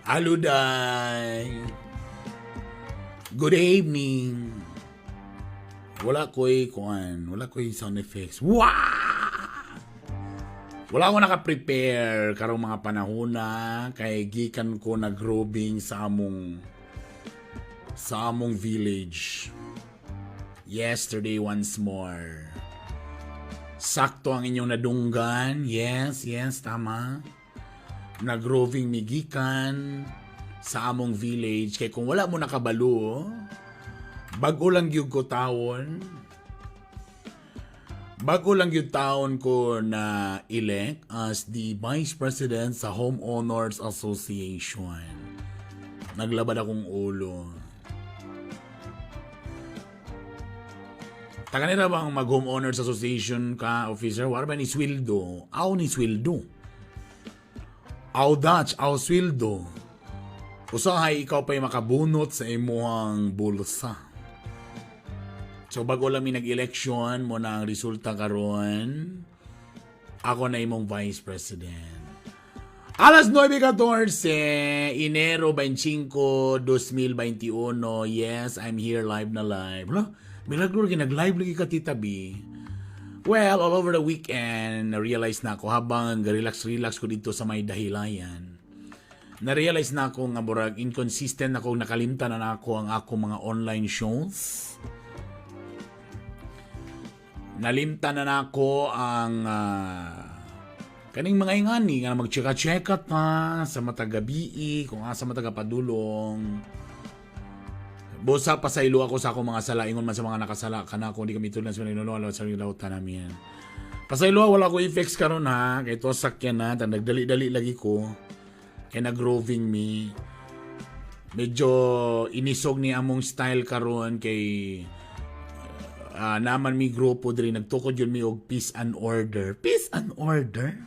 Aluday. Good evening. Wala ko'y kuan, wala ko'y sound effects. Wah! Wala ko naka-prepare karong mga panahon na kay gikan ko nag-roving sa among village. Yesterday once more. Sakto ang inyong nadunggan. Yes, tama. Nag-roving mi gikan sa among village kay kung wala mo nakabalo, bago lang gyud ko tawon, bago lang gyud taon ko na elect as the Vice President sa Homeowners Association. Naglabad akong ulo. Taga nila bang mag Homeowners Association ka, officer? Wala ba ni sweldo? Aw ni sweldo. Aw Dutch, aw sweldo. Usahay ikaw pa'y makabunot sa imuhang bulsa. So bago lang mi nag-election mo na ang resulta karon. Ako na imong Vice President. Alas 9:14, Enero 25, 2021. Yes, I'm here live na live. Hala, milagro nag-live lagi ka, Tita B. Well, all over the weekend, na-realize na ako habang relax-relax ko dito sa may dahilayan. Na-realize na ako nga murag inconsistent ako, nakalimtan na ako ang ako mga online shows. Nalimtan na nako ang kaning mga ingani nga magchika-chika ta sa matag gabii kung asa mataga padulong. Busa pasaylo ako sa akong mga sala, ingon man sa mga nakasala kana kung di kami tulan sa mga sa lautan namin. Pasaylo, wala ko effects karon ha, kay to sakyan na, tan nagdali-dali lagi ko. Kay nag-roving mi. Medyo inisog ni among style karon kay naman mi grupo diri, nagtukod yun mi og peace and order. Peace and order?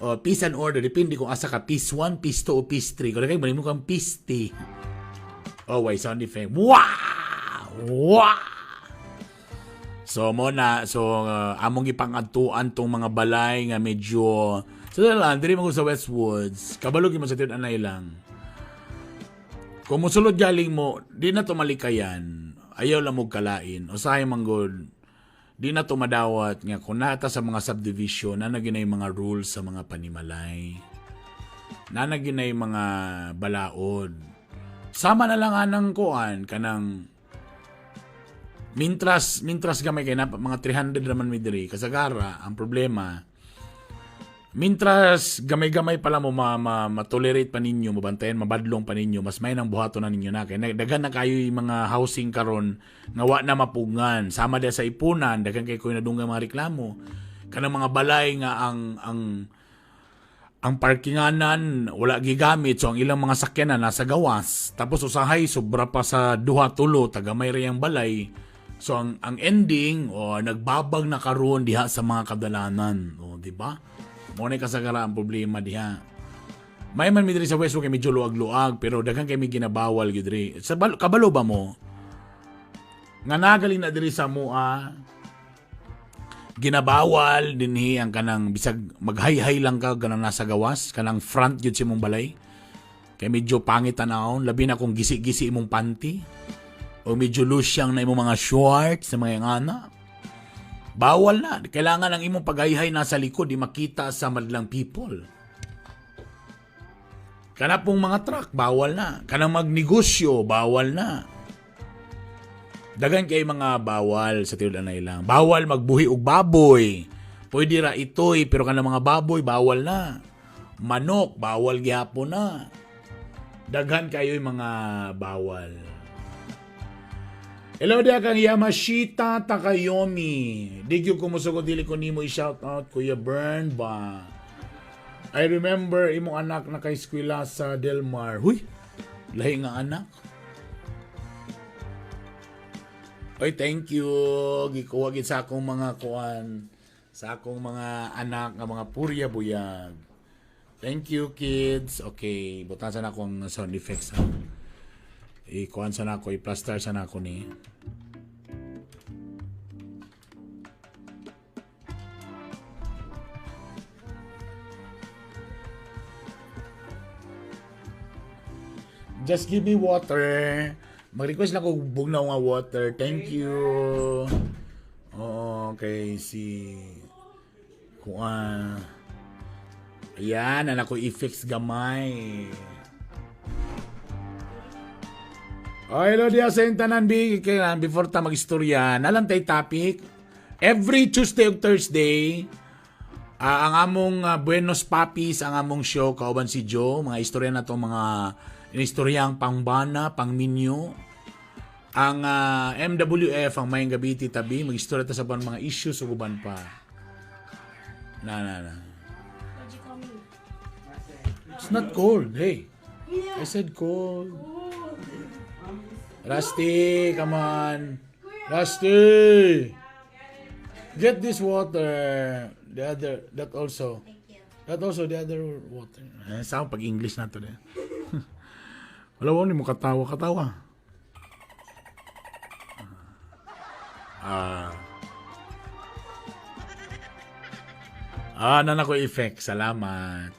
Oh, peace and order depende kung asa ka, peace 1, peace 2 o peace 3. Kung kay mo kang peace T. Oh, wait, sound effect. Wow! Wow! So mo na, so among gipangadtuan tong mga balay nga medyo sa lang diri man ko sa Westwoods. Kabalo gyud mo sa tiud anay lang. Kung mosulod galing mo, di na to malikayan. Ayaw lang mo kalain. Usahay man gud, di na to madawat nga kung nata sa mga subdivision, na na mga rules sa mga panimalay. Na na mga balaod. Sama na lang anang kuan kanang mintras gamay kay na, mga 300 raman mi diri kasagara. Ang problema, mintras gamay-gamay pala mo, ma, ma, ma-tolerate pa ninyo, mabantayan, mabadlong pa ninyo, mas may nang buhaton na ninyo na kay daghan na kayo yung mga housing karon nga wa na mapugngan. Sama dia sa ipunan, daghan kay koy nadunggang mga reklamo kanang mga balay nga ang parkinganan wala gigamit, so ang ilang mga sakyanan nasa gawas, tapos usahay sobra pa sa duha tulo tagamay ra yang balay. So ang ending o nagbabag na karon diha sa mga kadalanan o, di ba? Mo na kasagara ang problema diha. May man mi diri sa Westwood kay medyo luag-luag, pero daghan kay mi ginabawal gyud diri sa kabalo ba mo nga nagaling na diri sa mua, ginabawal dinhi ang kanang bisag maghayhay lang ka kanang nasa gawas, kanang front gyud sa imong balay, kay medyo pangit tanawon, labi na kung gisi-gisi imong panty o medyo loose siyang na imong mga shorts sa mga ngana. Bawal na. Kailangan ang imong paghayhay nasa likod, di makita sa madlang people. Kana pong mga truck, bawal na. Kanang magnegosyo, bawal na. Dagan kay mga bawal sa tiud anay lang. Bawal magbuhi og baboy. Pwede ra itoy, pero kanang mga baboy bawal na. Manok, bawal gihapon na. Daghan kayo yung mga bawal. Hello dia kang Yamashita Takayomi. Di gyud ko mosugod dili ko nimo i-shout out, Kuya Bern ba. I remember imong anak na kay eskwela sa Del Mar. Huy, lahi nga anak. Oy, thank you. Gikuha gid sa akong mga kuan, sa akong mga anak nga mga purya buyag. Thank you, kids. Okay, butan sa na akong sound effects ha. Ikuan sa na ako, i-plaster sa na ako ni. Just give me water. Mag-request lang ko bugnaw nga water. Thank you. Oo, okay. Si kuan. Ayan, anak ko i-fix gamay. Oh, hello diya sa tanan bi kailan before ta magistorya, nalang tay topic. Every Tuesday ug Thursday, ang among Buenos Papis, ang among show kauban si Joe, mga istorya na to, mga istoryang pangbana, pangminyo. Ang MWF, ang Maayong Gabii Tita B, magistorya ta sa uban mga issues ug uban pa. Na na na. Why'd you call me? It's not cold. Hey. I said cold. Rusty, come on. Rusty! Get this water. The other, that also. Thank you. That also, the other water. Eh, saan pag English na to eh. Wala mo ni mo katawa, katawa. Ah. Ah, nana ko effect. Salamat.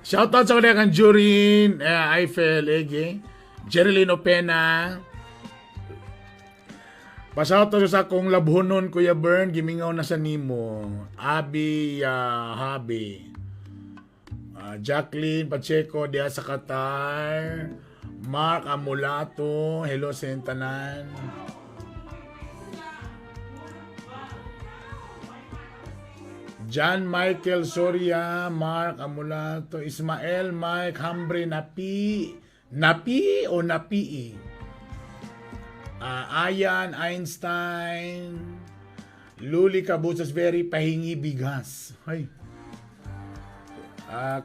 Shoutout sa kanya kang Jurin, Eiffel, Ege, Jerilyn Opena. Pa-shoutout sa akong labhonon, Kuya Bern, gimingaw na sa nimo. Abi, Habi. Jacqueline Pacheco, diha sa Qatar. Mark Amulato, hello sa tanan. John Michael Soria, Mark Amulato, Ismael Mike Hambre Napi, Napi o Napii? Ayan Einstein, Luli Cabuzas, very pahingi bigas. Ay.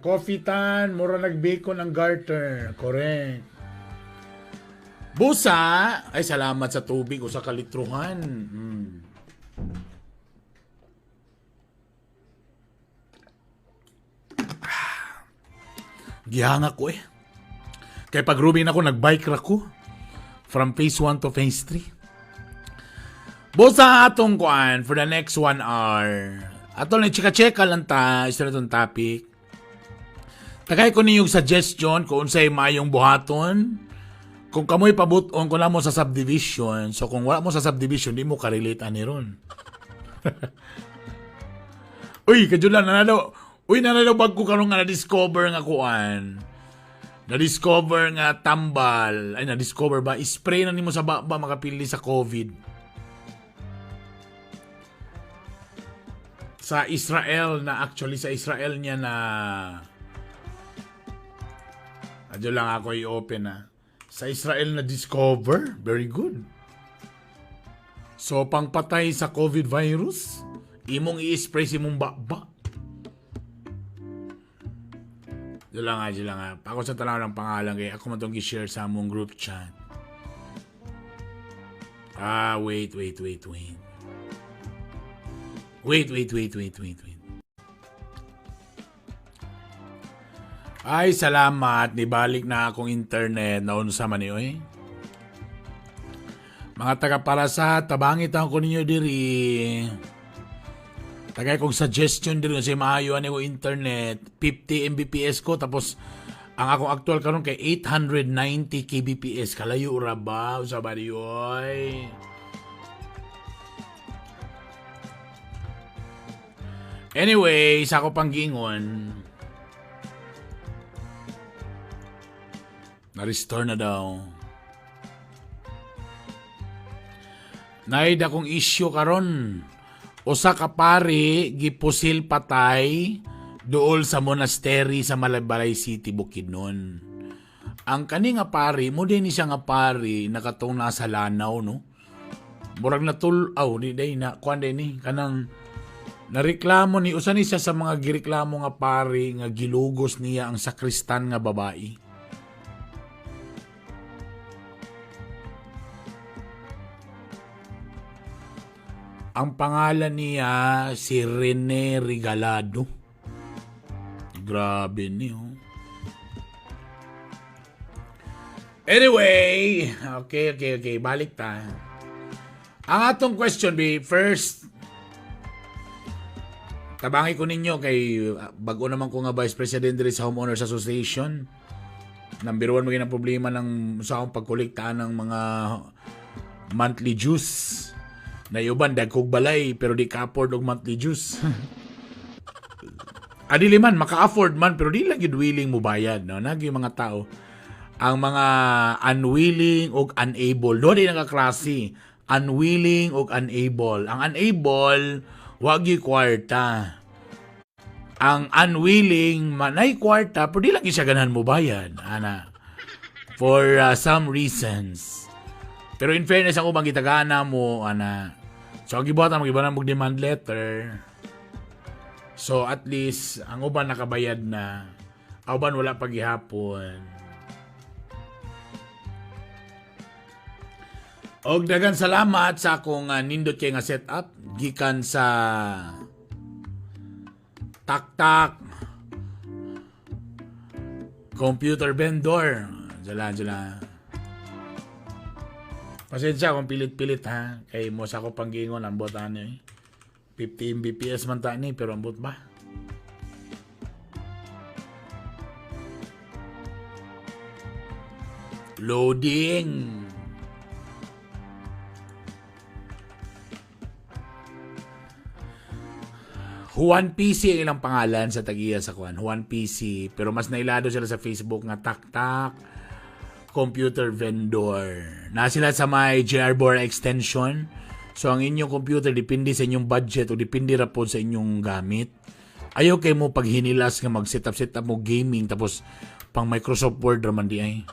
Coffee Tan, mura nag-bacon ang garter. Correct. Busa, ay salamat sa tubig o sa kalitruhan. Gihanga ko eh. Kaya pag Rubin ako, nag-bike ra ko. From phase 1 to phase 3. Busa atong kuan for the next 1 hour. Ato lang, chika-chika lang ta, isa na itong topic. Tagay ko ninyong suggestion kung unsay maayong buhaton. Kung kamoy pabuton ko na mo sa subdivision, so kung wala mo sa subdivision, di mo ka-relate ani ron. Uy, kajulan, nanalo. Uy, nanalo bag ko karon nga na-discover nga kuan. Na-discover nga tambal. Ay, na-discover ba? Spray na nimo sa baba makapili sa COVID. Sa Israel na actually, sa Israel niya na adyo lang ako i-open na. Sa Israel na discover. Very good. So, pangpatay sa COVID virus, imong i-spray si imong baba. Diyo lang nga, diyo lang nga. Ako sa tanaw ng pangalan kay ako man tong gi-share sa among group chat. Ah, wait, wait, wait, wait. Wait, wait, wait, wait, wait, wait. Ay, salamat. Nibalik na akong internet. Naunsa man ni, oy. Mga taga-parasa, tabangit ako ninyo diri. Tagay kong suggestion diri kasi maayo ani ko internet. 50 Mbps ko tapos ang akong actual karon kay 890 kbps. Kalayo ra ba? Unsa ba di, oy? Anyway, sa ako pang giingon, na-restore na daw. Naid akong issue karon. Usa ka pari gipusil patay duol sa monastery sa Malaybalay City, Bukidnon. Ang kani nga pari, mo din siya nga pari nakatong nasa Lanao, no? Murag natul aw di day na kuan day ni kanang nareklamo ni usa ni siya sa mga gireklamo nga pari nga gilugos niya ang sakristan nga babae. Ang pangalan niya si Rene Regalado. Grabe niyo. Anyway, okay. Balik ta. Ang atong question be, first, Tabangi ko ninyo kay bago naman ko nga Vice President diri sa Homeowners Association. Number one maging ang problema ng sa akong pagkolekta ng mga monthly dues. Na uban dagkog balay pero di ka-afford og monthly dues. Adili man maka-afford man pero di lang gyud willing mo bayad, no? Nagi mga tao ang mga unwilling og unable. Do di nakaklase. Unwilling og unable. Ang unable wa gyud kwarta. Ang unwilling manay kwarta pero di lang gyud siya ganahan mo bayad ana for some reasons. Pero in fairness, ang ubang gitagana mo ana. So ang gibuhatan mo gibuhatan mo demand letter. So at least ang uban nakabayad na. Ang uban wala pa gihapon. Og dagan salamat sa akong nindot kay nga setup gikan sa Taktak Computer Vendor. Jala, jala. Pasensya kung pilit-pilit ha. Kay mo sa ako panggingon ambot ani eh. 50 Mbps man ta ni pero ambot ba? Loading. Juan PC ang ilang pangalan sa tagiya sa kuan. Juan PC. Pero mas nailado sila sa Facebook nga Taktak Computer Vendor. Na sila sa may JR Bora Extension. So ang inyong computer depende sa inyong budget o depende ra pod sa inyong gamit. Ayaw kay mo paghinilas nga mag setup setup mo gaming tapos pang Microsoft Word ra man di ay.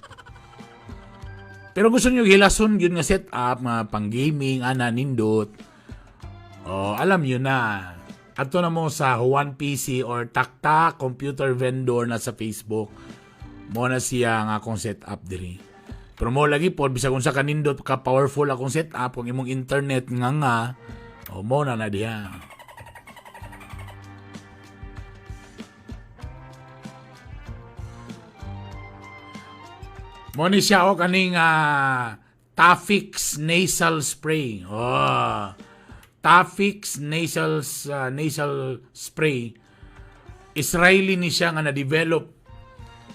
Pero gusto niyo hilason yun nga setup nga pang gaming ana nindot. Oh, alam niyo na. Ato na mo sa Juan PC or Taktak Computer Vendor na sa Facebook. Mo na siya nga akong setup diri. Pero mo lagi pod bisag unsa ka nindot ka powerful akong setup kung imong internet nga nga o mo na na diha. Mo ni siya o kaning Tafix nasal spray. Oh. Tafix nasal spray. Israeli ni siya nga na-develop.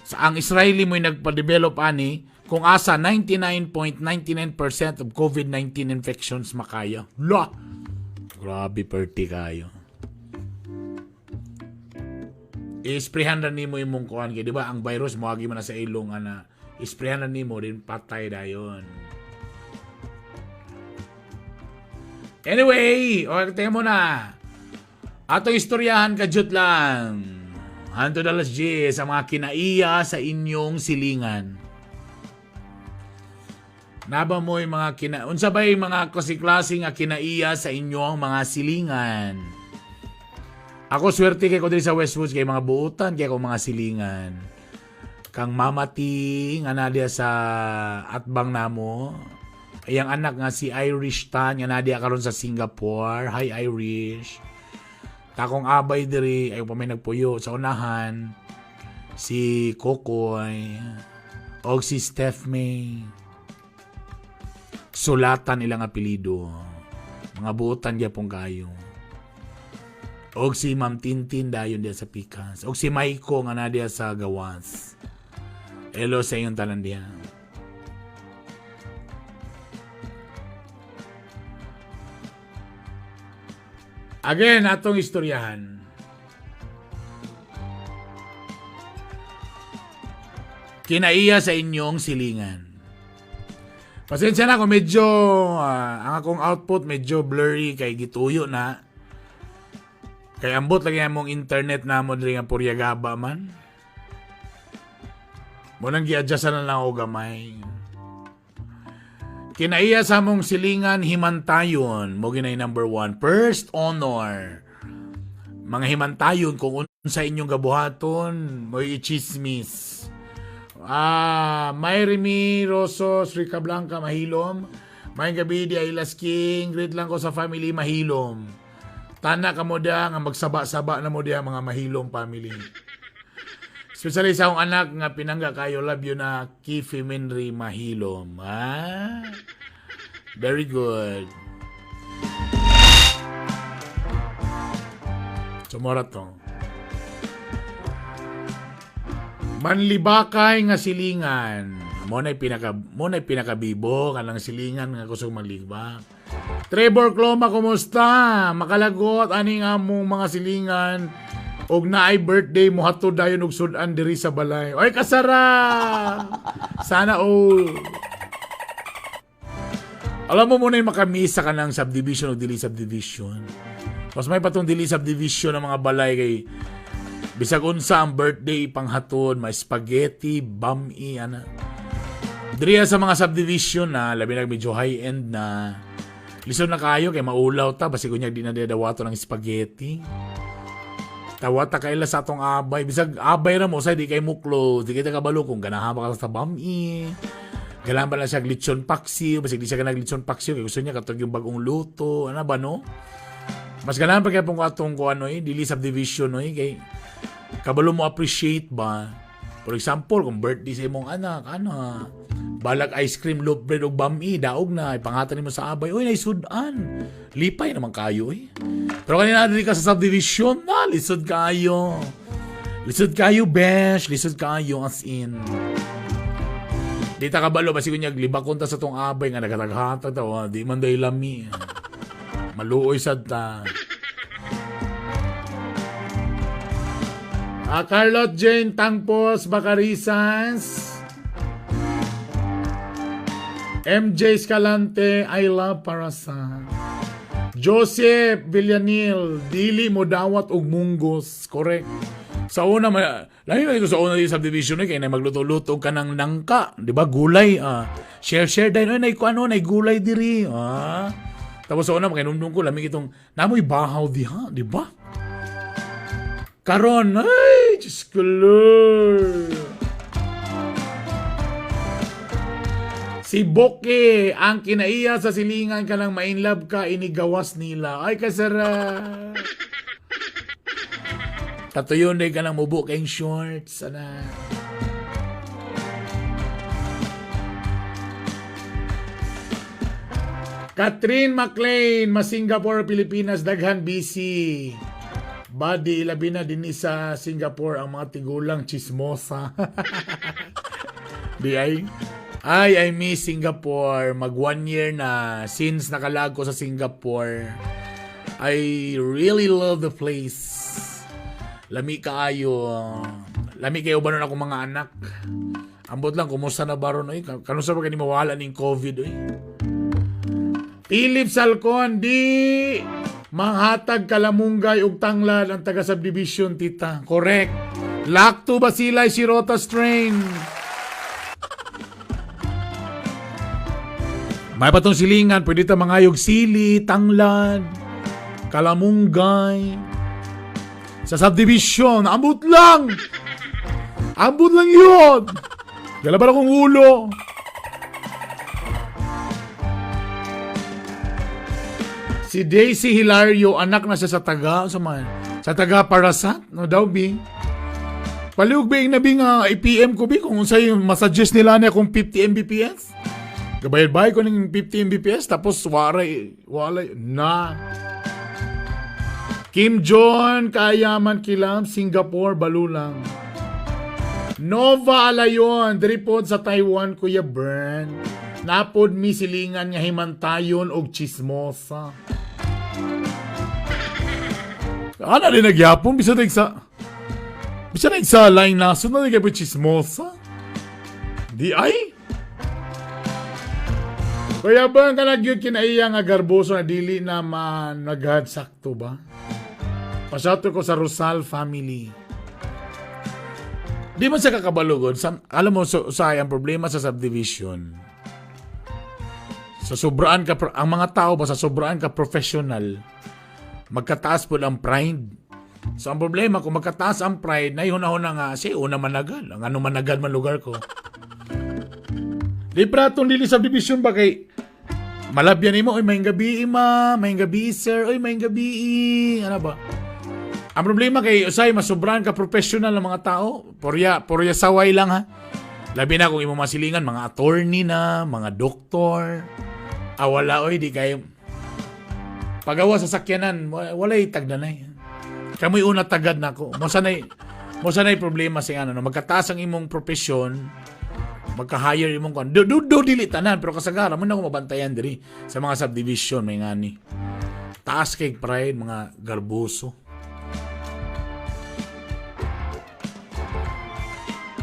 Sa ang Israeli mo'y nagpa-develop ani kung asa 99.99% of COVID-19 infections makaya. La! Grabe perti kayo. I-sprayhan na nimo imong kuan kay di ba ang virus moagi man na sa ilong ana. I-sprayhan na nimo din patay dayon. Anyway, okay mo na. Ato istoryahan kadyot lang. Hanto dalas G sa mga kinaiya sa inyong silingan. Naba mo yung mga unsa ba yung mga klase-klase nga kinaiya sa inyong mga silingan? Ako swerte kay ko diri sa Westwoods kay mga buutan kay ako mga silingan. Kang Mama T nga nadia sa atbang namo. Iyang anak nga si Irish Tan nga nadia karon sa Singapore. Hi Irish. Takong abay diri ay pa may nagpuyo sa unahan si Kokoy og si Steph May. Sulatan ilang apelyido. Mga buotan gyapon kayo. Og si Ma'am Tintin dayon diya sa Pikas. Og si Maiko nga na diya sa Gawas. Hello sa inyong tanan diya. Again, atong istoryahan. Kinaiya sa inyong silingan. Pasensya na kung medyo ang akong output medyo blurry kay gituyo na. Kay ambot lagi among internet na mo diri nga Puryagaba man. Mo nang gi-adjust na lang og gamay. Kinaiya sa among silingan himantayon mo ginay number 1, first honor. Mga himantayon kung unsa inyong gabuhaton, mo'y ichismis. Mayrimi Rosso, Sri Blanca, Mahilom. May gabi di Ailas King, greet lang ko sa family Mahilom. Tana ka mo da nga magsaba-saba na mo diha mga Mahilom family. Especially sa akong anak nga pinangga kayo, love you na Kifi Menri Mahilom. Ah, very good. So mora to. Manlibakay nga silingan. Mo na'y pinakabibo kanang silingan nga kusog maglibak. Trevor Cloma, kumusta? Makalagot aning among mga silingan og naay birthday mo hatod dayon og sud-an diri sa balay. Oy, kasara. Sana all. Alam mo muna yung makamisa ka ng subdivision o dili subdivision. Mas may patong dili subdivision ng mga balay kay bisag unsa ang birthday panghatod, may spaghetti, bami, ana. Diriya sa mga subdivision na, labi na medyo high-end na, lisod na kayo kay maulaw ta, basig unyag di na dawato ng spaghetti. Tawa ta kaila sa atong abay. Bisag abay ra mo, say di kay mo close, di kay kabalo kung ganahan ba ka sa bami. Ganahan ba na siya lechon paksiw, basig di siya ganag lechon paksiw, kay gusto niya katong yung bagong luto, ano ba, no? Mas ganahan pa kaya pong atong ko ano eh, dili subdivision no eh, kay kabalo mo appreciate ba? For example, kung birthday sa imong anak, ano, balag ice cream, loaf bread ug bami, daog na, ipangatan nimo sa abay, uy, naisudan. Lipay naman kayo eh. Pero kanina diri ka sa subdivision, na, lisod kayo. Lisod kayo, besh. Lisod kayo, as in. Di ta kabalo, basig kunyag libakon ta sa tong abay nga nagataghatag ta, oh, di man day lami. Maluoy sad ta. Carlot Jane Tangpos Bacarisas. MJ Escalante, I love Parasa. Joseph Villanil, dili mo dawat og munggos. Correct. Sa una, lahi na ito sa una di subdivision eh, kay na magluto-luto ka ng nangka, di ba? Gulay, ah. Share-share din, ay, nay, ano, nay gulay diri, ah. Tapos sa una, makinumdum ko, lamig itong, namoy bahaw diha, di ba? Karon, ay, Diyos ko Lord. Si Boke, ang kinaiya sa silingan ka ng mainlove ka, inigawas nila. Ay, kasara. Tatuyon na ka ng mubo kayong shorts. Ana. Catherine McLean, ma Singapore, Pilipinas, daghan busy. Body, ilabi na din sa Singapore ang mga tigulang chismosa. Di ay? Ay, I miss Singapore. Mag 1 year na since nakalag ko sa Singapore. I really love the place. Lami kaayo. Lami kayo ba nun akong mga anak? Ambot lang, kumusta na ba ron? Oy? Kanusa ba kani mawala ning COVID? Oy? Philip Salcon, di manghatag kalamunggay ug tanglad ang taga subdivision, tita. Correct. Lactobacilli Shirota strain. May patong silingan, pwede ta mangayog sili, tanglad, kalamunggay. Sa subdivision, ambot lang! Ambot lang yun! Dala ba akong ulo? Si Daisy Hilario, anak na siya sa taga, sa man, sa taga Parasat, no daw bi. Palihog ba yung nabi nga i-PM ko bi kung unsay masuggest nila niya kung 50 Mbps? Gabayad-bayad ko ng 50 Mbps tapos waray, walay, na. Kim John, Kayaman Kilam, Singapore, Balulang. Nova Alayon, diri pod sa Taiwan, Kuya Bern. Napod mi silingan nga himantayon og chismosa. Ana rin nagyapon, bisa na sa line naso na nagyapon chismosa. Di ay? Kuya Bern, kanag yun kinaiya nga garboso na dili na man naghad sakto ba? Pasato ko sa Rosal family. Di man siya kakabalugod. Alam mo, so, sa ang problema sa subdivision, sa sobraan ka, ang mga tao ba sa sobraan ka professional, magkataas po ang pride. So ang problema, kung magkataas ang pride, naihuna-huna nga, siya una managal. Ang ano managal man lugar ko. Di pra itong dili subdivision ba kay malabyan nimo, oy may gabi ma, may gabi sir, oy may gabi. Ano ba? Ang problema kay usay masobrahan ka professional ng mga tao, porya saway lang ha. Labi na kung imo masilingan mga attorney na, mga doktor. Ah, wala oy di kayo. Pagawa sa sakyanan, walay tagdanay. Kamoy una tagad nako. Mo sanay problema sa ano, no? Magkataas ang imong profesyon, magka-hire imong kuan. Do, do, do dili tanan pero kasagaran mo na ako mabantayan diri sa mga subdivision may ngani. Taas kay pride mga garboso.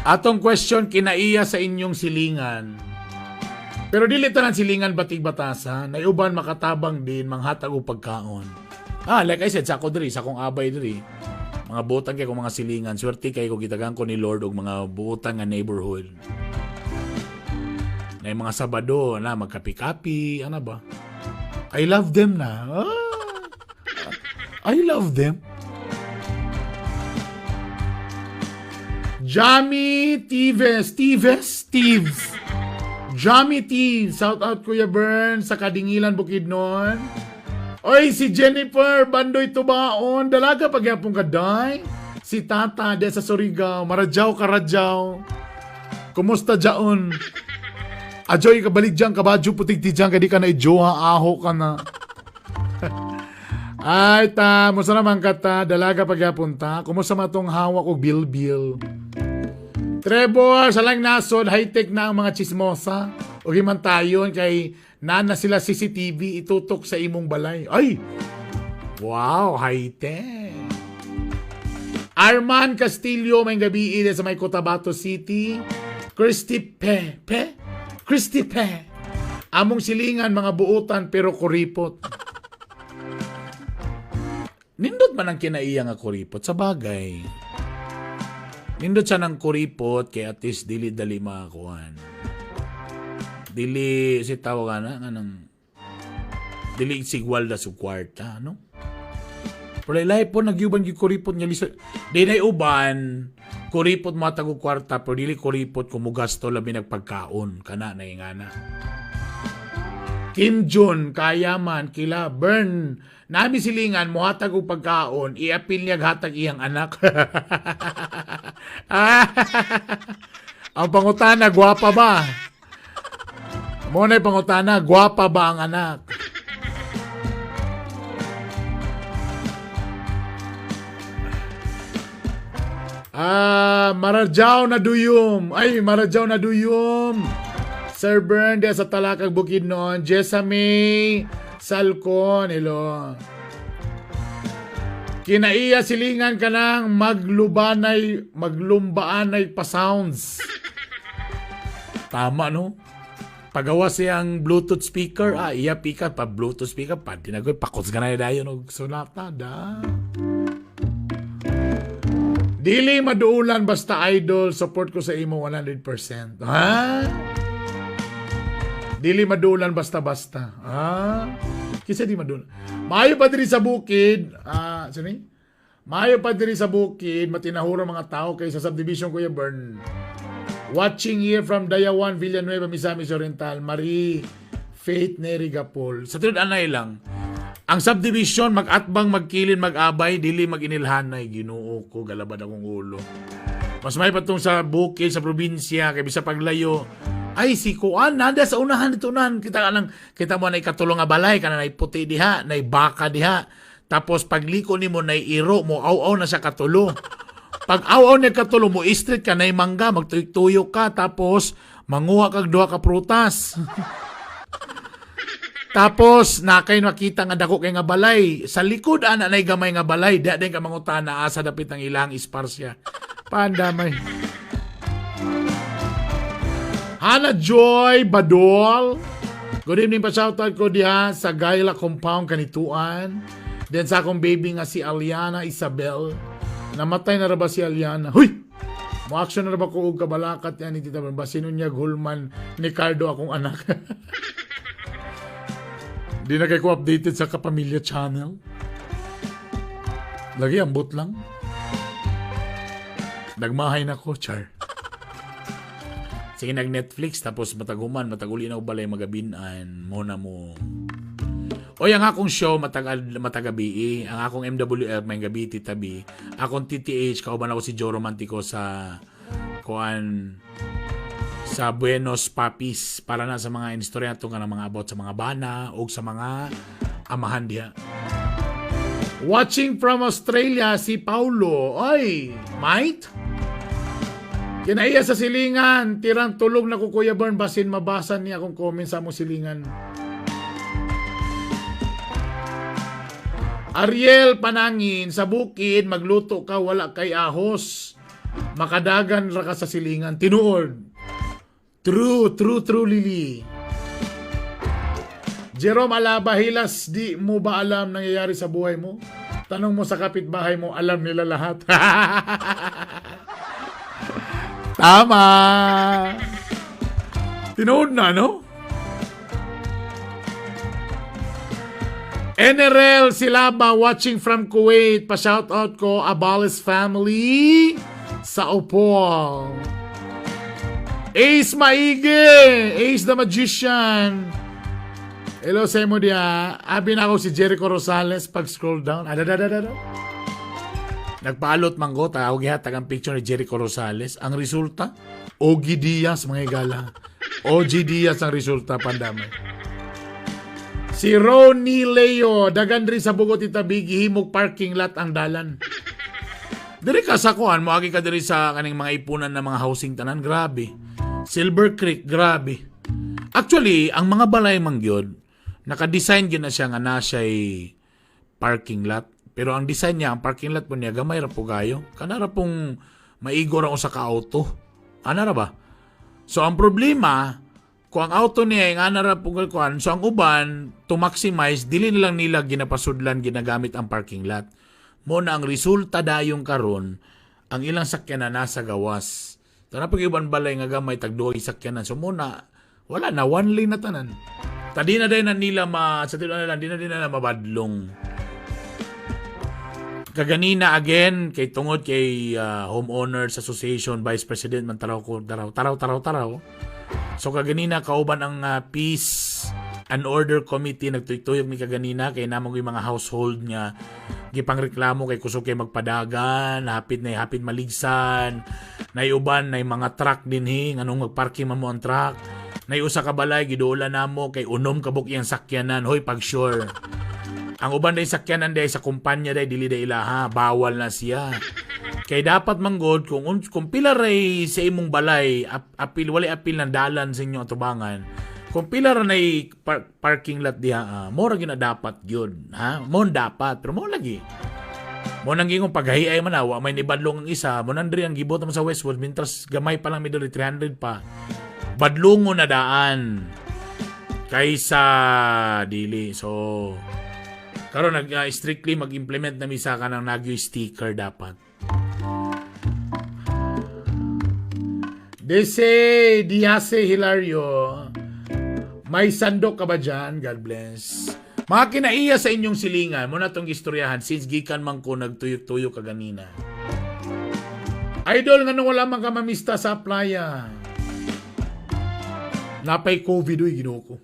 Atong question kinaiya sa inyong silingan. Pero dili tanan silingan batig batasan, nay uban makatabang din manghatag og pagkaon. Ah, like I said, sa ako diri, sa akong abay diri, mga butan kay ko mga silingan, swerte kay ko gitagan ko ni Lord og mga butan nga neighborhood. Na yung mga Sabado, na magkapi-kapi, ano ba? I love them na. Ah, I love them. Jamie Tives, Tives, Tives. Jamie Tives, shout out Kuya Bern sa Kadingilan, Bukidnon. Oy, si Jennifer Bandoy Tubaon, dalaga pagyapon ka day. Si Tata de sa Surigao, Maradyaw Karadyaw. Kumusta jaon? Ajoy kabalik diyan kabadyo putig ti diyan kay di ka na ijoha aho ka na. Ay ta, musta naman ka ta, dalaga pagyapon ta. Kumusta man tong hawak og bilbil? Trevor, sa lang nasod, high-tech na ang mga chismosa. O man tayon kay nana sila CCTV itutok sa imong balay. Ay! Wow, high-tech. Arman Castillo, may gabi sa may Cotabato City. Christy Pe. Pe? Christy Pe. Among silingan, mga buutan, pero kuripot. Nindot man ang kinaiya nga kuripot sa bagay. Nindot siya ng kuripot kay at least dili dali makakuan. Dili si tawag na nga ng dili sigwalda sa kwarta, no? Pero lahi po nagyuban gyud kuripot nga lisa. Di na uban kuripot matag og kwarta pero dili kuripot kung mugasto labi nagpagkaon kana na ingana. Kim Jun, kayaman, kila Bern. Nami silingan, muhatag og pagkaon, iapil niya hatag iyang anak. Ah, ang pangutana, gwapa ba? Mo na pangutana, gwapa ba ang anak? Ah, Maradyaw na duyom. Ay, Maradyaw na duyom. Sir Bern, diya sa Talakag Bukidnon. Jessamy Salcon, hello. Kinaiya silingan ka ng maglubanay, maglumbaanay pa sounds. Tama, no? Pagawa siyang Bluetooth speaker, ah, iya pika pa Bluetooth speaker, pa dinagoy, pakos ka na dayon og sonata, da. Dili maduulan basta idol, support ko sa imo 100%. Ha? Dili maduulan basta-basta. Ha? Kisa di maduulan. Maayo pa diri sa bukid, ah, sino? Maayo pa diri sa bukid, matinahura mga tao kaysa subdivision Kuya Bern. Watching here from Dayawan, Villanueva, Misamis Oriental, Marie Faith Neri Gapol. Sa tinud anay lang, ang subdivision, mag-atbang, magkilin, mag-abay, dili mag-inilhanay, Ginoo ko, galabad akong ulo. Mas may patong sa bukid, sa probinsya, kay bisa paglayo, ay si Kuan, nanda sa unahan dito unahan, kita anang, kita mo na ikatulong nga balay, kana nay puti diha, nay baka diha. Tapos pagliko nimo nay iro mo, aw-aw na siya katulo. Pag aw-aw na katulo mo, street ka nay mangga, magtuyok-tuyok ka, tapos manguha kag duha ka prutas. Tapos nakay makita nga dako kay nga balay, sa likod ana nay gamay nga balay, di din ka mangutana asa dapit ang ilang isparsya. Pandamay. Hana Joy Badol. Good evening pa shoutout ko diha sa Gaila Compound Kanituan. Then sa akong baby nga si Aliana Isabel. Namatay na ra ba si Aliana? Huy! Mo action na ra ba ko og kabalakat yan ni Tita Bern? Basin niya hulman ni Cardo akong anak. Di na kay ko updated sa Kapamilya Channel. Lagi ambot lang. Nagmahay na ko, char. Sige, nag-Netflix, tapos mataguman, mataguli na balay magabinan, mo na mo. Oy, ang akong show, matagabi, eh. Ang akong MWF, may gabi, Tita B. Akong TTH, kauban ako si Joe Romantico sa, kuan, sa Buenos Papis, para na sa mga istorya nga ng mga about sa mga bana, o sa mga amahan diha. Watching from Australia, si Paulo. Ay, mate? Kinaiya sa silingan, tirang tulog na ko, Kuya Bern, basin mabasa niya akong comment sa among silingan. Ariel Panangin, sa bukid, magluto ka, wala kay ahos. Makadagan ra ka sa silingan. Tinuod. True, true, true, Lily. Jerome Alaba, hilas, di mo ba alam nangyayari sa buhay mo? Tanong mo sa kapitbahay mo, alam nila lahat. Tama! Tinuod na, no? NRL Silaba watching from Kuwait. Pa-shoutout ko, Abales family sa Opol. Ace Maigi! Ace the Magician! Hello sa imo diya. Abi na ako si Jericho Rosales pag scroll down. Adadadadada. Nagpaalot manggo, tawag gihatag ang picture ni Jericho Rosales. Ang resulta, Ogie Diaz mga igala. OG Diaz ang resulta pandamay. Si Ronnie Leo, dagan diri sa Bugot Itabi, gihimog parking lot ang dalan. Diri ka sa kuan, moagi ka diri sa kaning mga ipunan ng mga housing tanan, grabe. Silver Creek, grabe. Actually, ang mga balay man gyud, naka-design gyud na siya nga na siya'y parking lot. Pero ang design niya, ang parking lot po niya, gamay ra po kayo. Kana ra pong maigo ra usa ka auto. Ana ra ba? So ang problema, kung ang auto niya ay nga na ra pong kuan, so ang uban, to maximize, dili na lang nila ginapasudlan, ginagamit ang parking lot. Mo na ang resulta dayong karon, ang ilang sakyanan nasa gawas. Tana pag uban balay nga gamay tagduha sakyanan. So mo na wala na, one lane na tanan. Tadi na din na nila ma sa tinuod na lang, di na din na mabadlong. Kaganina again kay tungod kay Homeowners Association Vice President man taraw ko taraw taraw taraw taraw. So kaganina kauban ang Peace and Order Committee, nagtuytuyog mi kaganina kay namong yung mga household nga gipangreklamo kay kusog kay magpadagan, hapit na hapit maligsan, naiuban na mga truck dinhi nganong magparking man mo ang truck. Nay usa ka balay giduola namo kay unom ka iyang sakyanan, hoy pag sure. Ang uban day sakyanan day sa kumpanya day dili day ilaha, bawal na siya. Kay dapat manggod kung pila ray sa imong balay apil wala apil ng dalan sa inyong atubangan. Kung pila ra nay parking lot diha, mo ra gyud na dapat gyud, ha? Mo dapat, pero mo lagi. Mo nang gingong paghahiay man wa may nibadlong ang isa, mo nandri ang gibot mo sa Westwood mintras gamay pa lang mi diri 300 pa. Badlongo na daan kaysa dili. So karon nag strictly mag-implement na misa ka ng nagyo sticker dapat. Dese Diase Hilario, may sandok ka ba dyan? God bless. Mga kinaiya sa inyong silingan, mo na tong istoryahan since gikan man ko nagtuyok-tuyok kaganina. Idol, nga nung wala man ka mamista sa playa. Napay COVID, uy, Ginoo ko.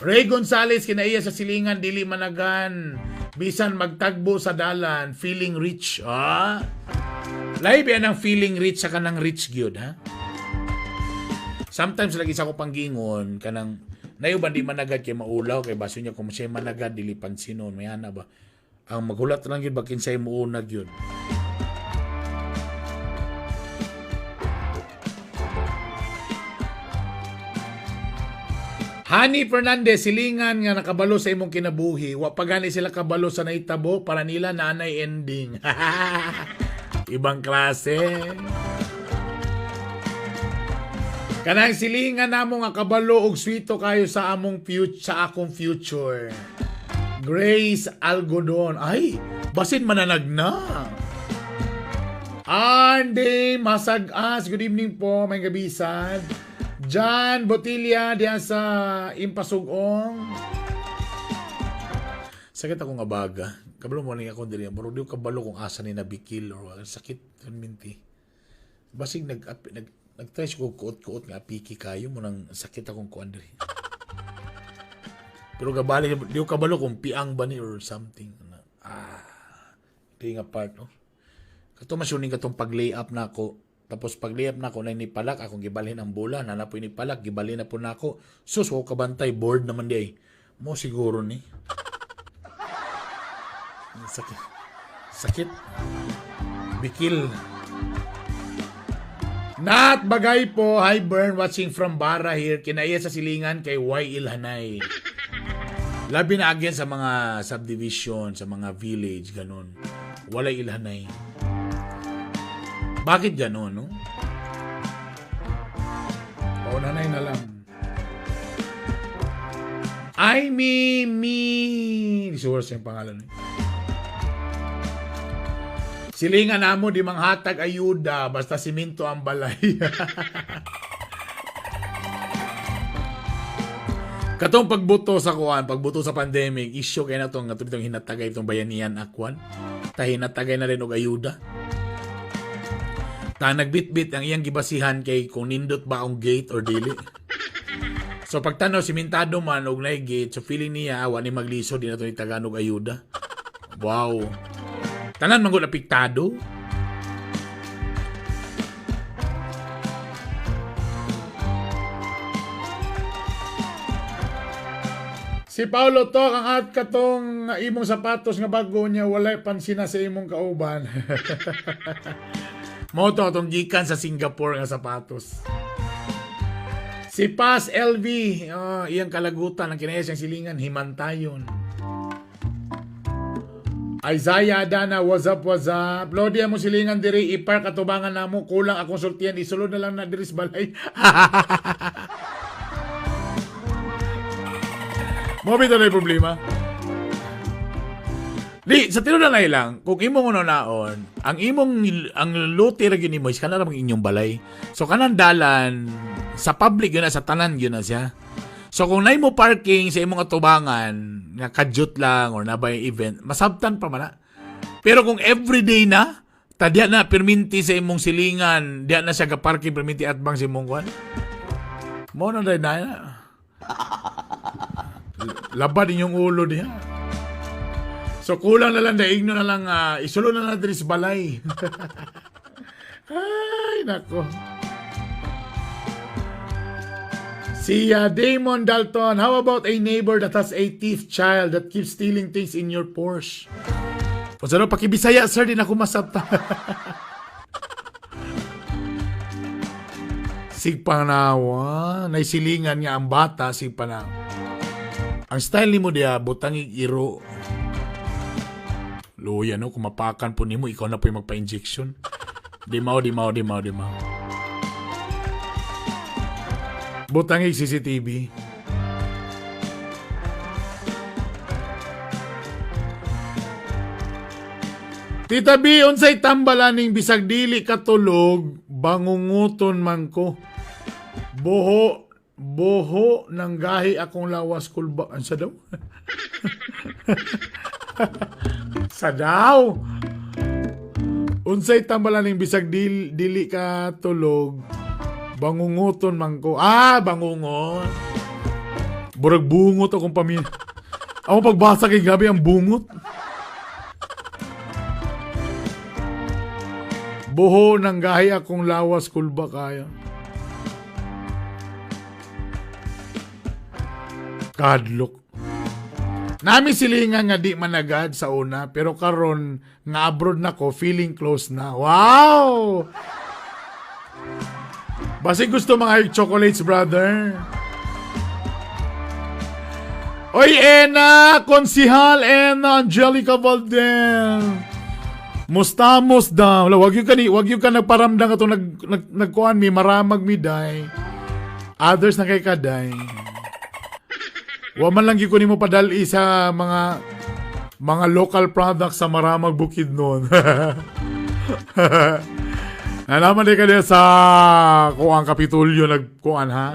Ray Gonzales, kinaiya sa silingan, dili managan. Bisan magtagbo sa dalan, feeling rich. Ah? Lahi ba ang feeling rich sa kanang rich gyud, ha? Sometimes lagi sa ko panggingon, kanang nayo ba di managad kay maulaw, kay baso niya kung siya managad, dili pansinon, may ana ba? Ang maghulat lang gyud ba kinsay muunag yun. Hani Fernandez, silingan nga nakabalo sa imong kinabuhi. Wa pa gani sila kabalo sa naitabo para nila naanay ending. Ibang klase. Kanang silingan namo nga kabalo og swito kayo sa among future, sa akong future. Grace Algodon. Ay, basin mananag na. Andy Masag-as. Good evening po, may gabisan. John Botilla diyan sa Impasugong. Sakit ako nga baga. Kabalo mo lang ako diri. Murag di ko kabalo kung asa ni nabikil or sakit minti. Basig nag nag-try ko kuot-kuot nga apiki kayo mo nang sakit akong kuan diri. Pero gabali di ko kabalo kung piang ba ni or something. Di nga part no. Kato masyuning katong pag-lay up na ako. Tapos pag lay up na ako na nipalak, akong gibalhin ang bola, na po nipalak, gibalhin na po na ako. Sus, wa ko kabantay, board naman di ay. Mo siguro ni. Sakit. Sakit. Bikil. Nat bagay po. Hi Bern, watching from Barra here. Kinaiya sa silingan kay Y Ilhanay. Labi na again sa mga subdivision, sa mga village, ganun. Walay ilhanay. Bakit ganun, no? Paunanay na lang. Ay, mi, mi. Di yung pangalan. Eh. Silingan namo di manghatag ayuda basta siminto ang balay. Katong pagbuto sa kuan, pagbuto sa pandemic, issue kay na tong atong hinatagay itong Bayanihan Act 1. Ta hinatagay na rin og ayuda. Ta nagbitbit ang iyang gibasihan kay kung nindot ba ang gate or dili. So pagtanaw simentado man og naay gate, so feeling niya awa ni maglisod di na to ni tagaan og ayuda. Wow. Tanan man gud apektado. Si Paulo to ang at katong imong sapatos nga bago niya walay pansina sa imong kauban. Mao to atong gikan sa Singapore nga sapatos. Si Paz LV, oh, iyang kalagutan ang kinaya siyang silingan himantayon. Isaiah Adana, what's up, what's up? Lodi mo silingan diri, ipark atubangan namo, kulang akong sultian, isulod na lang na diri sa balay. Mo bitaw na problema. Di, sa tinuod na lang, kung imong naon, ang imong ang luti ra gyud nimo is kana ra inyong balay. So kanang dalan sa public yun na, sa tanan yun na siya. So kung nay mo parking sa imong atubangan nga kadyot lang or nabay event, masabtan pa man na. Pero kung everyday na, tadya na perminti sa imong silingan, diya na siya ga-parking perminti atbang sa imong kwan. Mo na day na. Labad inyong ulo diha. So kulang na lang, daigno na lang, isulo na lang diri sa balay. Ay, nako. Si Damon Dalton, how about a neighbor that has a thief child that keeps stealing things in your Porsche? O sano, pakibisaya, sir, di na ako masabta. Sigpanawa, naisilingan nga ang bata, sigpanawa. Ang style nimo diya, butangig iro. Luya no, kumapakan po nimo, ikaw na po yung magpa-injection. Di mao, di mao, di mao, di mao. Butangig CCTV. Tita B, unsay tambalaning bisag dili katulog, bangunguton man ko. Buho, buho nang gahi akong lawas kulba. Ansa daw? Sa daw. Unsay tambalaning bisag dili ka tulog, bangunguton man ko. Ah, bangungot. Burag bungot akong pamilya. Ako pagbasa kay gabi ang bungot. Buho nang gahi akong lawas kulba kaya. Kadlok. Nami silingan nga di managad sa una, pero karon nga abroad na ko, feeling close na. Wow! Basig gusto mga chocolates, brother. Oy, Ena! Konsihal Ena Angelica Valdez. Mustamos daw. Wala, wag yung ka nagparamdam atong nagkuan mi, maramag mi day. Others na kay kaday. Wa man lang gyud ko nimo padali sa mga local products sa Maramag Bukidnon. Nalaman din ka niya sa kuang Kapitulyo nagkuan ha.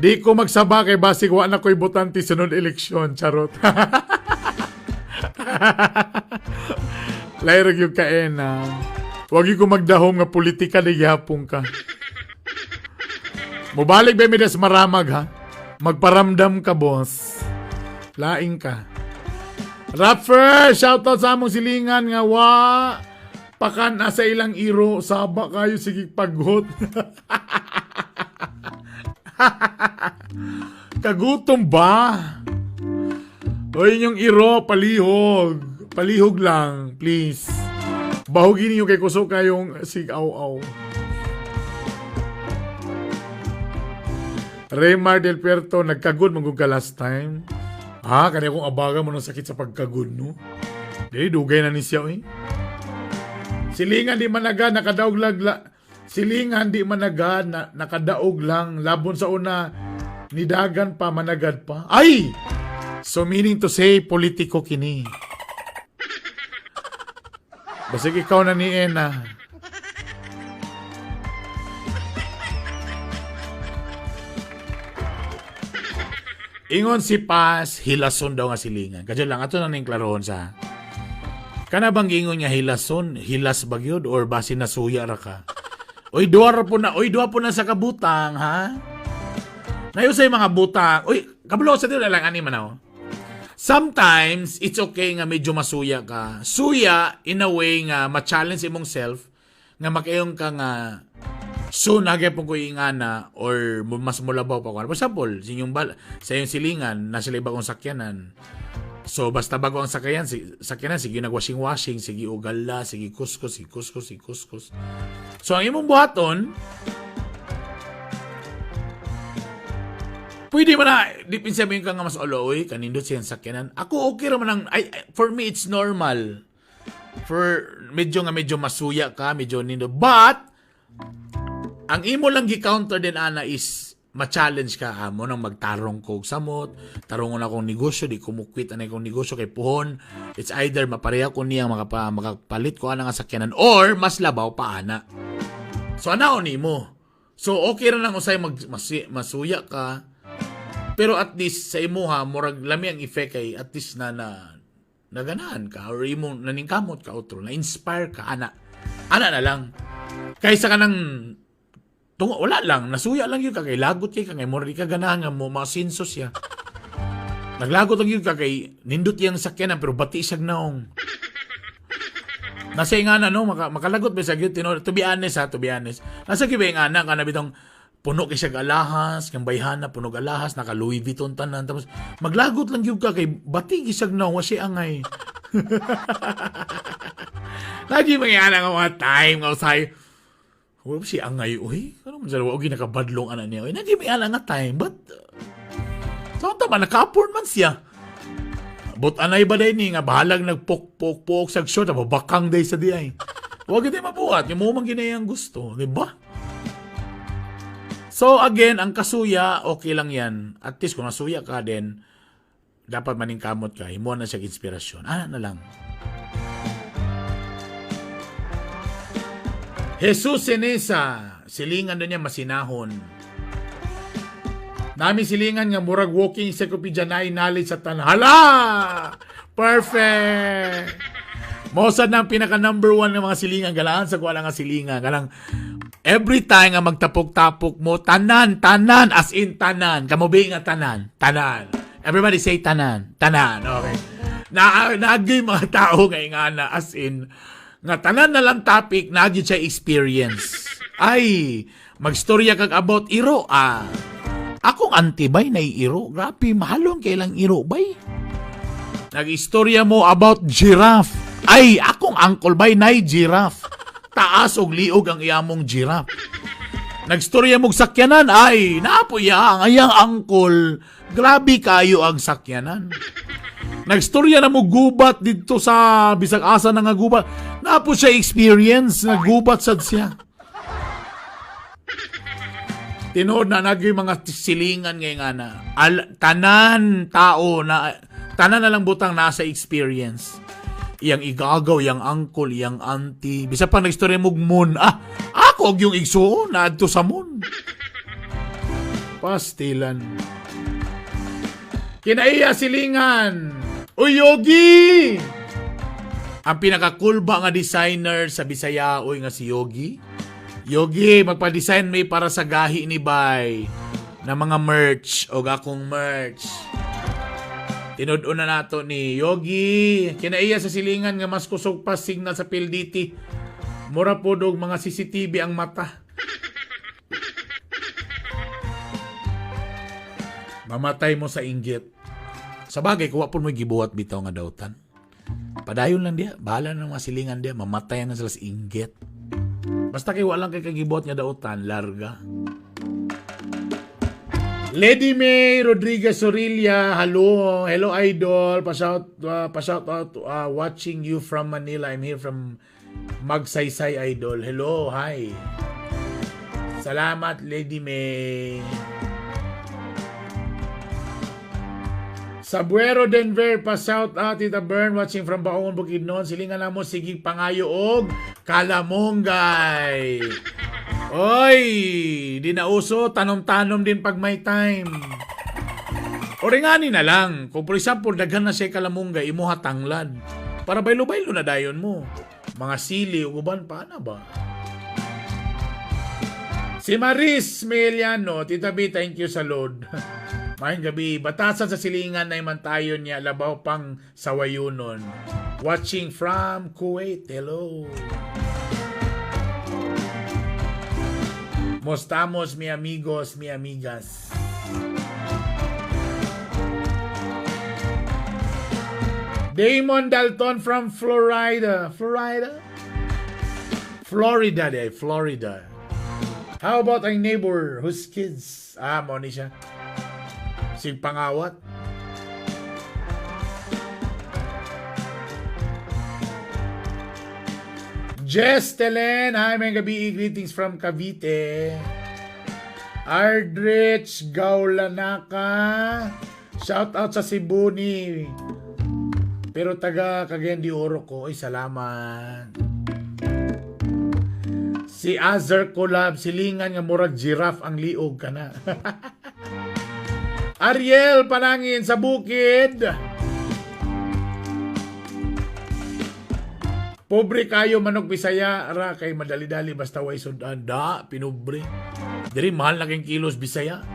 Di ko magsaba kay basig wa na ko'y botante sunod eleksyon, charot. Layrag yung kaena. Wag yung ko magdahom nga politika di gihapon ka. Mubalik ba mi des Maramag ha? Magparamdam ka, boss. Laing ka. Rapper, shoutout sa among silingan nga wa pakan sa ilang iro saba kayo sige paghot. Kagutom ba? Oy, inyong iro, palihog. Palihog lang, please. Bahugin ninyo kay kusog kayong sig-aw-aw. Raymar Del Puerto, nagkagod manggug ka last time. Ah, kani akong abaga mo ng sakit sa pagkagod, no? Dili, dugay na ni siya, eh. Silingan di managa, nakadaog lag, silingan di managa, na, nakadaog lang, labon sa una, nidagan pa, managad pa. Ay! So meaning to say, politiko kini. Basig ikaw na ni Ena. Ingon si Paz, hilason daw nga silingan. Kadyo lang, ato na ning klarohon sa. Kana bang ingon nga hilason, hilas bagyod or basi nasuya ra ka? Oy, duha ra po na, oy, duha po na sa kabutang, ha? Nayo sa mga butang. Oy, kabalo sa tiyo lang ani man ako. Sometimes, it's okay nga medyo masuya ka. Suya, in a way nga, ma-challenge imong self, nga makayon ka nga, so nagyapon ko ingana or mas mulabaw pa ko. For example, sa inyong sa inyong silingan, nasa sila bagong sakyanan. So basta bago ang sakyanan, sakyanan sige nagwashing-washing, sige ugala, sige kuskus, sige kuskus, sige kuskus. So ang imong buhaton, pwede mo na, di pinsabihin ka nga mas olo, oy, kanindot siyang sakyanan. Ako okay raman ang, ay, for me it's normal. For medyo nga medyo masuya ka, medyo nindo. But, ang imo lang gi-counter din ana is ma-challenge ka amo nang magtarong ko og samot, tarongon akong negosyo, di ko mukwit anay kong negosyo kay puhon. It's either mapareha ko niya makapalit ko ana nga sakyanan or mas labaw pa ana. So ana nimo. So okay ra nang usay masuya ka. Pero at least sa imuha murag lami ang effect kay at least na na naganahan ka or imong naningkamot ka otro, na inspire ka ana. Ana na lang. Kaysa ka nang tungo, wala lang, nasuya lang yun ka kay lagot kay ka kay murag di ka ganahan nga mo masinso siya. Naglagot lang yun ka kay nindot iyang sakyanan pero bati siyag naong. Nasa nga na no, makalagot ba siya gyud tinuod. To be honest ha, to be honest. Nasa gyud ba yung anak kana bitong puno kay siya alahas, kang bayhana puno alahas, naka Louis Vuitton tanan tapos maglagot lang gyud ka kay bati gyud siyag naong wa siya angay. Lagi mga anak nga mga time nga usay. Wala siya angay, uy. Ano man siya, og nakabadlong ana niya. Uy, nagi may anak nga time, but sa tama, naka-afford man siya. But anay ba day ni nga bahalag nagpok-pok-pok sa short, bakang day sa di ay. Huwag gyud mabuhat, yung mo man ginayang gusto, di ba? So again, ang kasuya, okay lang yan. At least kung nasuya ka din, dapat maningkamot ka, himuan na siya inspirasyon. Ana na lang. Jesus Senesa, silingan doon niya masinahon. Nami silingan nga murag walking encyclopedia na knowledge sa tanan. Hala! Perfect! Mosad na ang pinaka number one ng mga silingan. Galaan sa kuwala nga silingan. Galang every time nga magtapok-tapok mo, tanan, tanan, as in tanan. Kamo ba nga tanan? Tanan. Everybody say tanan. Tanan. Okay. Naagay mga tao nga ingana as in nga tanan na lang topic naagay siya experience. Ay, magstorya kag about iro. Ah, akong auntie bay na iro. Grabe, mahalon kay lang iro bay. Nag-istorya mo about giraffe. Ay, akong uncle bay nay giraffe. Taas og liog ang iyamong giraffe. Nagstorya mo og sakyanan. Ay, naapo ya ang ayang uncle. Grabe kayo ang sakyanan. Nagstorya na mo gubat dito sa bisag asa na nga gubat. Naapo siya experience, nagubat sad siya. Tinuod na nagyoy mga silingan ngay nga na. Tanan tao na tanan na lang butang nasa experience. Iyang igagaw, iyang uncle, iyang auntie. Bisa pa nagstorya mo moon. Ah, ako og yung igsuon na adto sa moon. Pastilan. Kinaiya silingan. Uy, Yogi! Ang pinakakulba nga designer sa Bisaya, uy nga si Yogi. Yogi, magpa-design may para sa gahi ni Bay na mga merch o akong merch. Tinud-on na nato ni Yogi. Kinaiya sa silingan nga mas kusog pa signal sa PLDT. Mura po dog mga CCTV ang mata. Mamatay mo sa inggit. Sa bagay, kuha po mo gibuhat bitaw nga dautan. Padayon lang diya. Bahala na mga silingan diya. Mamatay na sila sa inggit. Basta kay walang kay kagibuhat nga dautan, larga. Lady May Rodriguez Sorilla, hello. Hello, idol. Pa-shout out, watching you from Manila. I'm here from Magsaysay, idol. Hello, hi. Salamat, Lady May. Sabuero Denver, pa-shout out, Tita Bern, watching from Baongon, Bukidnon. Silingan na mo, sige pangayo og kalamunggay. Oy, di na uso, tanom-tanom din pag may time. Oringani na lang. Kung for example, daghan na siya kalamunggay, imuha tanglad. Para baylo-baylo na dayon mo. Mga sili, ug uban pa na ba? Si Maris Meliano, Tita B, thank you sa load. Maayong gabi, batasan sa silingan na iman tayo niya, labaw pang sawayunon. Watching from Kuwait, hello. Mostamos, mi amigos, mi amigas. Damon Dalton from Florida. Florida? Florida, de, Florida. How about ang neighbor whose kids? Ah, mo ni siya. Sig pangawat. Jess Telen, hi, may gabi. Greetings from Cavite. Ardrich Gaulanaka. Shout out sa Cebu ni. Pero taga Cagayan de Oro ko. Ay, salamat. Si Azar Collab, silingan nga murag giraffe ang liog ka na. Ariel Panangin sa bukid. Pobre kayo manok Bisaya ra kay madali-dali basta way sudan. Da, pinubre. Diri mahal na kayong kilos Bisaya.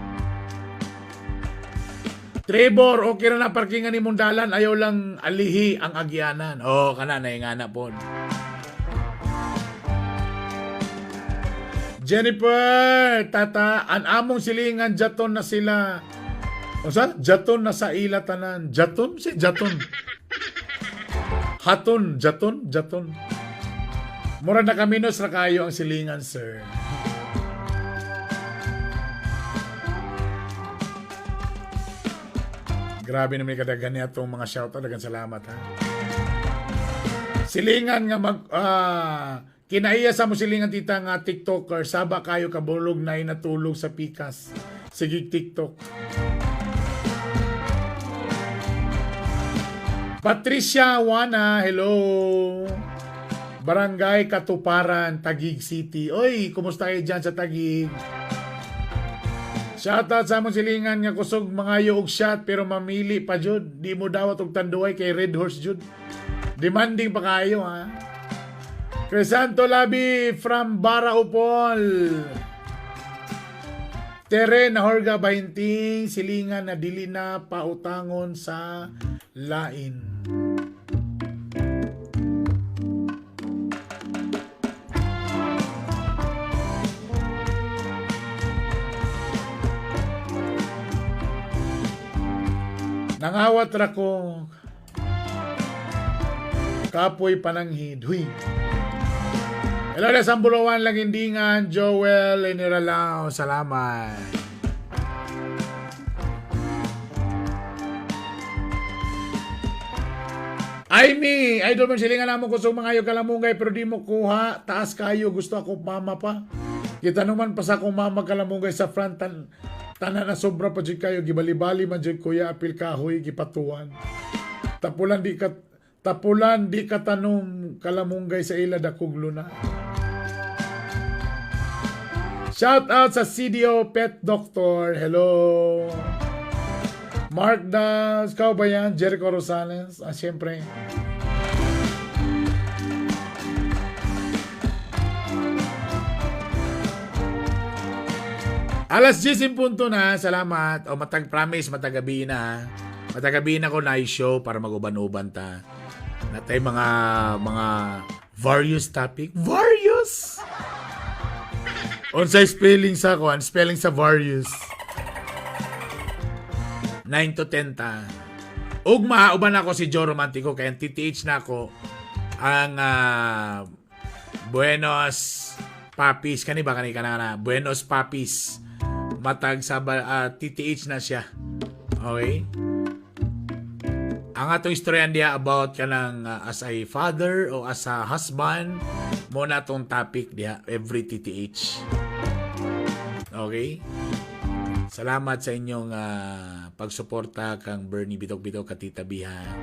Trevor, okay ra na parkingan nimong dalan, ayaw lang alihi ang agyanan. Oh, kana na ingana pod. Jennifer, tata, an among silingan jaton na sila. Unsa? Jaton na sa ila tanan. Jaton? Si jaton. Haton, jaton, jaton. Mura na kaminos ra kayo ang silingan, sir. Grabe naman yung kadaghan niya itong mga shoutout. Daghang salamat, ha. Silingan nga mag... kinaiya sa mo silingan, tita, nga TikToker. Saba kayo kabulog na inatulog sa pikas. Sige, TikTok. Patricia Wana, hello. Barangay Katuparan, Taguig City. Oy, kumusta kayo dyan sa Taguig? Shoutout sa among silingan nga kusog mga og shot pero mamili pa jud. Di mo dawat og tanduay kay Red Horse jud. Demanding pa kayo ha. Crisanto Labi from Baraupol. Tere Nahorga Bahinting, silingan na dili na pautangon sa lain. Nangawat ra ko kapoy pananghid. Huy. Hello na sa Bulawan, Langindingan, Joel Eneralao. Salamat. Amy, idol mo silingan namo kusog mga ayo kalamungay pero di mo kuha, taas kayo, gusto ako mama pa. Kita naman pa sa akong mama kalamungay sa front tanan na sobra pa jud kayo, gibali-bali man jud kuya apil kahoy gipatuan. Tapulan di ka tanom kalamunggay sa ila dakog luna. Shout out sa CDO Pet Doctor. Hello. Mark Das, ikaw ba yan? Jericho Rosales. Ah, siyempre. Alas 10 punto na. Salamat. O matag promise, matagabi na. Matagabi na ko na show para maguban-uban ta. Natay mga various topic. Various! Unsay spelling sa kuan? Spelling sa various. 9 to 10 ta. Ugma, uban ako si Joe Romantico kay ang TTH na ako ang Buenos Papis. Kani ba kani kana na Buenos Papis matag sa TTH na siya. Okay? Ang atong istoryan diha about kanang as a father o as a husband mo na tong topic diha every TTH. Okay? Salamat sa inyong pagsuporta kang Bernie Bitok Bitok ka Tita Biha.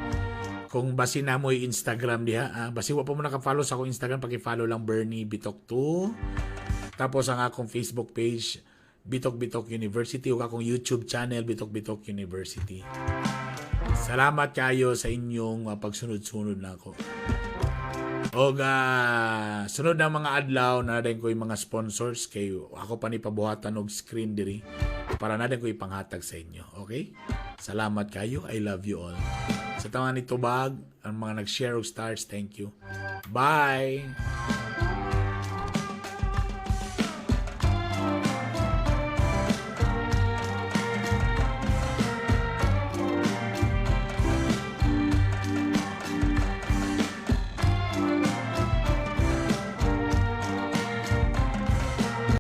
Kung basi na mo Instagram diha, basi wa pa mo naka-follow sa akong Instagram, paki-follow lang Bernie Bitok 2. Tapos ang akong Facebook page, Bitok Bitok University, ug akong YouTube channel, Bitok Bitok University. Salamat kayo sa inyong pagsunod-sunod na ako. Og sunod na mga adlaw na din ko yung mga sponsors kay ako pa ni pabuhatan og screen diri para na din ko ipanghatag sa inyo. Okay? Salamat kayo. I love you all. Sa tama ni Tubag, ang mga nag-share og stars, thank you. Bye!